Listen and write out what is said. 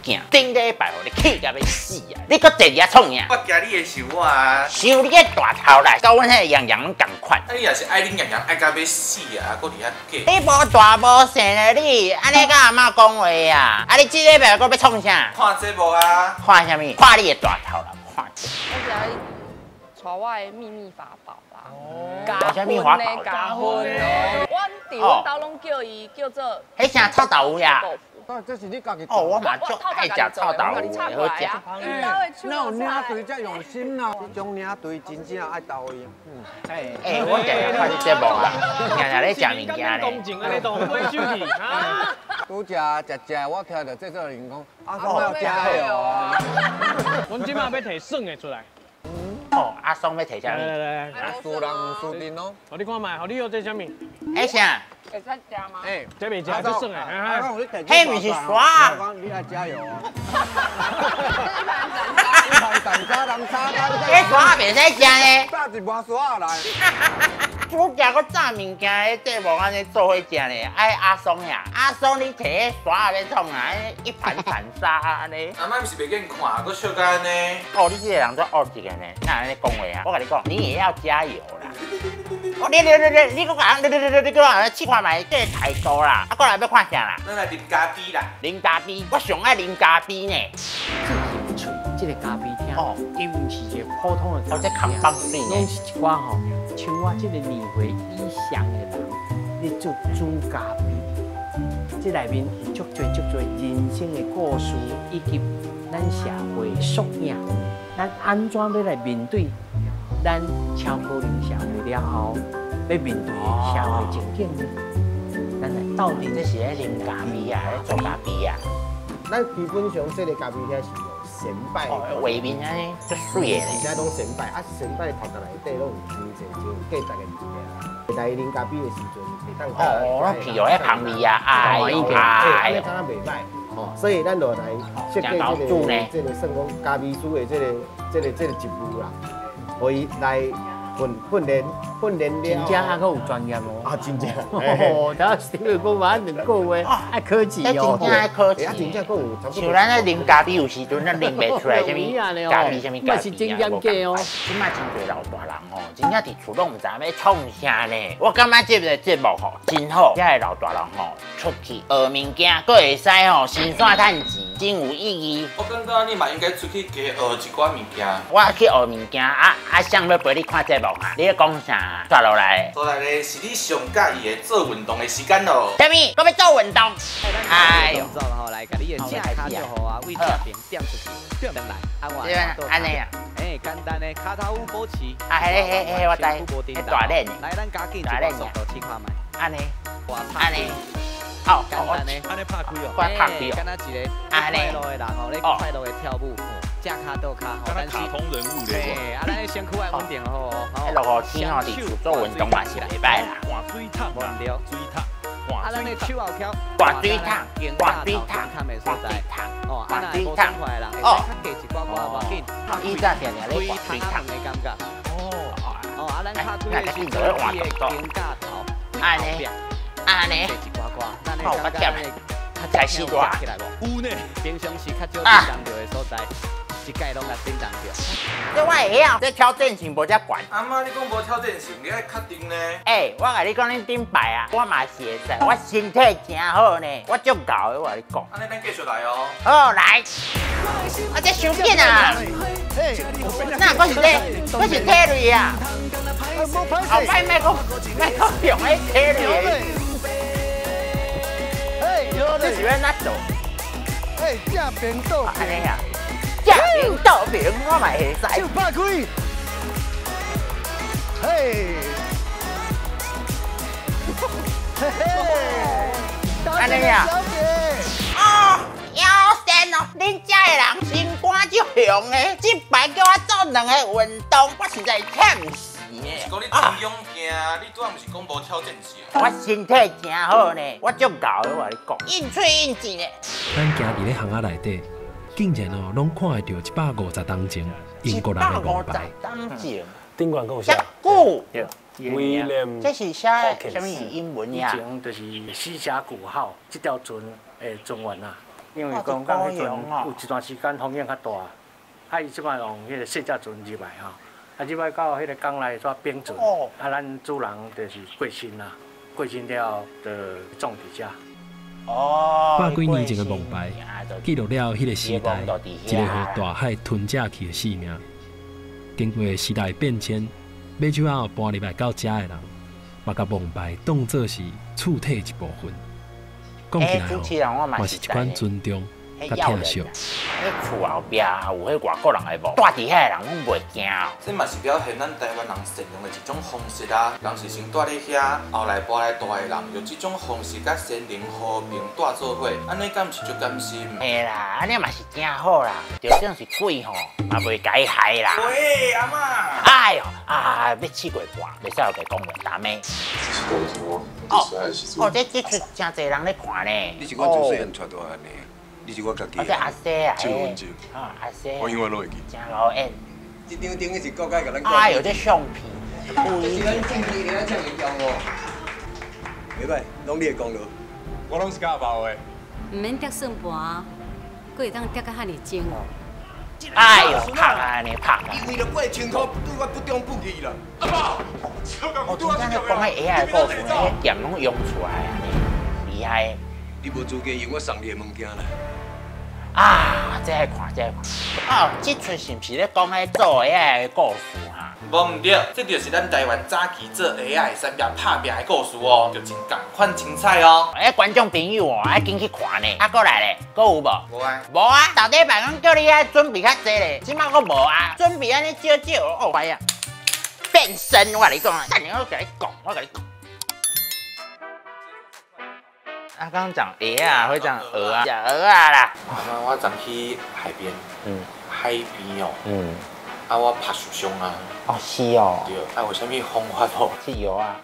囝，頂禮拜予你氣甲欲死啊！你閣坐佇遐創啥？我驚你會想我啊！想你个大頭啦，佮阮彼個洋洋攏仝款。啊，你若是愛恁洋洋愛甲欲死啊，閣佇遐假。你無大無細咧，你按呢佮阿嬤講話啊？啊，你這禮拜閣欲創啥？看節目啊！看啥物？看你的大頭啦，看。我是愛帶我的秘密法寶啦。加啥物法寶？加分哦！阮佇阮兜攏叫伊叫做。彼啥臭豆腐呀？這是你家己。哦，我嘛足愛食臭豆腐的，好食。哪有領隊遮用心啦？這種領隊真正愛投伊。欸，我定定看這節目啊，定定咧食物件咧。拄食食食，我聽著製作人講，阿桑要加油啊！阮這馬欲提耍的出來。哦，阿桑欲提啥物？來來來，輸人輸陣咯。予你看覓，予你學這啥物？欸啥？會使食嗎？欸，這袂食，這耍的。彼毋是沙。你愛加油啊！一盤一盤蛋沙，人炒蛋。彼沙袂使食呢。炸一盤沙來。煮食閣炸物件，彼節目按呢做伙食呢？哎，阿桑呀，阿桑你提彼沙欲創啊？一盤散沙按呢？阿嬤毋是袂見看，閣笑甲按呢。哦，你這個人足惡一個呢，哪按呢講話啊？我共你講，你也要加油啦！哦，你你你你你閣共，你你你你你閣共試看覓，這個態度啦。啊，過來欲看啥啦？咱來啉咖啡啦。啉咖啡，我上愛啉咖啡呢。這是這個咖啡廳，哦，伊毋是一個普通的咖啡廳，哦，這扛棒水呢，攏是一寡吼，像我這個年歲以上的人，咧做煮咖啡，這內面有足濟足濟人生的故事，以及咱社會縮影，咱按怎欲來面對咱超高齡社會了後，欲面對的社會情景呢？咱來鬥陣，這是咧啉咖啡啊，咧做咖啡啊。咱基本上這个咖啡廳是用仙擺，畫面按呢足媠的，而且攏仙擺，啊仙擺頭殼內底攏有真濟真有價值的物件。來啉咖啡的時陣，會當哦，攏皮哦，彼香味啊，哎呦，哎呦，感覺袂歹。哦，所以咱就來設計這個算講咖啡師的這個職務啦，予伊來訓練訓練了。真正還閣有專業哦。啊，真正。哦，頭先講嘛兩個月愛考試哦。真正愛考試。啊，真正閣有差不多。像咱咧啉咖啡有時陣，咱啉袂出來啥物咖啡，啥物咖啡。嘛是真嚴格哦。這擺真濟老大人吼，真正佇厝攏毋知影欲創啥呢。我感覺這個節目吼真好，遮个老大人吼出去學物件，閣會使吼辛散趁錢，真有意義。我感覺你嘛應該出去加學一寡物件。我去學物件，啊啊，誰欲陪你看節目啊？你咧講啥？煞落來。煞來咧是你上佮意的做運動的時間咯。啥物？閣欲做運動？哎呦！動作吼，來共你的正跤就好啊，為正邊點出去，轉來，啊我按呢啊？欸，簡單的，跤頭保持。啊，彼彼彼我知，彼大練的。來，咱加緊一寡速度試看覓。按呢？按呢？哦，簡單的，按呢拍開哦，我拍開哦。敢若一个快樂的人哦，咧快樂的跳舞，正跤倒跤吼，但是卡通人物咧。啊，咱的身軀愛穩定好哦。落雨天吼，佇厝做運動嘛是袂歹啦。換水桶，對，水桶，啊，咱的手後翹，換水桶，換水桶，換水桶，哦，啊，若無爽快的人，會使較加一寡寡無要緊。以前定定咧換水桶的感覺。哦，哦，啊，咱拍開的時陣，伊的肩胛頭，按呢，按呢，哦，較忝，才死大。有呢，平常時較少振動著的所在，一擺攏共振動著。這我會曉，這挑戰性無遮懸。阿嬤，你講無挑戰性，你愛確定呢？欸，我共你講，恁頂擺啊，我嘛是會使，我身體誠好呢，我足𠢕的，我共你講。按呢，咱繼續來哦。好，來。啊，這傷緊啊！哪閣是這？閣是體力啊？後擺莫閣莫閣用彼體力。這是欲按怎做？欸，正平倒按呢啊？正平倒平，我嘛會使。手拍開。嘿。嘿嘿。按呢啊？哦，腰酸哦！恁遮的人心肝足雄的，這擺叫我做兩個運動，我實在忝死呢。是講你真勇健，你拄仔毋是講無挑戰性？我身體誠好呢，我足𠢕的，我共你講，應喙應舌呢。咱行佇咧巷仔內底，竟然哦，攏看會著150冬前英國人的墓牌。 150冬前。頂懸閣有啥？久。威廉。這是寫啥物英文呀？以前就是死者古號，這條船的船員啊。因為高雄港彼陣有一段時間風湧較大，啊伊這擺用彼個細隻船入來吼，啊入來到彼個港內煞冰船，啊咱主人就是過身啦，過身了後就葬佇遮。哦，百幾年前的墓牌，記錄了彼個時代一個予大海吞食去的性命。經過時代變遷，馬手仔搬入來到遮的人，嘛共墓牌當做是厝體一部分。講起來吼，嘛是一款尊重佮疼惜。彼厝後壁有彼外國人的墓，住佇遐的人攏袂驚。這嘛是表現咱台灣人善良的一種方式啊！人是先住咧遐，後來搬來住的人用這種方式佮先人和平住做伙，按呢敢毋是足甘心？嘿啦，按呢嘛是真好啦，就算是鬼吼，嘛袂共伊害啦。喂，阿嬤。哎喲，啊，欲試過半，袂使予伊講話，打咩？哦哦，這這出真濟人咧看呢。你是阮自細漢帶大漢的，你是我家己。哦，這阿西啊，七分鐘。啊，阿西。我永遠攏會記。真老演。這張頂是國家共咱。哎喲，這相片。這是咱政治咧，遮爾重哦。袂歹，攏你的功勞。我攏是佮阿爸學的。毋免疊算盤，閣會當疊甲遐爾精。哎喲，拍啊，你拍！伊為了過千箍，對我不忠不義啦。阿爸，哦，真正咧講彼鞋仔的故事，彼店攏用出來啊，厲害。你無資格用我送你的物件啦。啊，這愛看，這愛看。哦，這齣是毋是咧講彼做鞋仔的故事哈？無毋對，這就是咱台灣早期做鞋仔的產業拍拚的故事哦，就真仝款精彩哦。哎，觀眾朋友哦，愛緊去看呢。啊，閣來咧，閣有無？無啊。無啊，頭禮拜講叫你愛準備較濟咧，這擺閣無啊，準備按呢少少哦，哎呀，變身我共你講，等下我共你講，我共你講。啊，剛剛講鞋仔，會講蚵仔，食蚵仔啦。我昨去海邊，海邊哦，啊，我拍受傷啊。哦，是哦。對，啊，有啥物方法無？吃藥啊。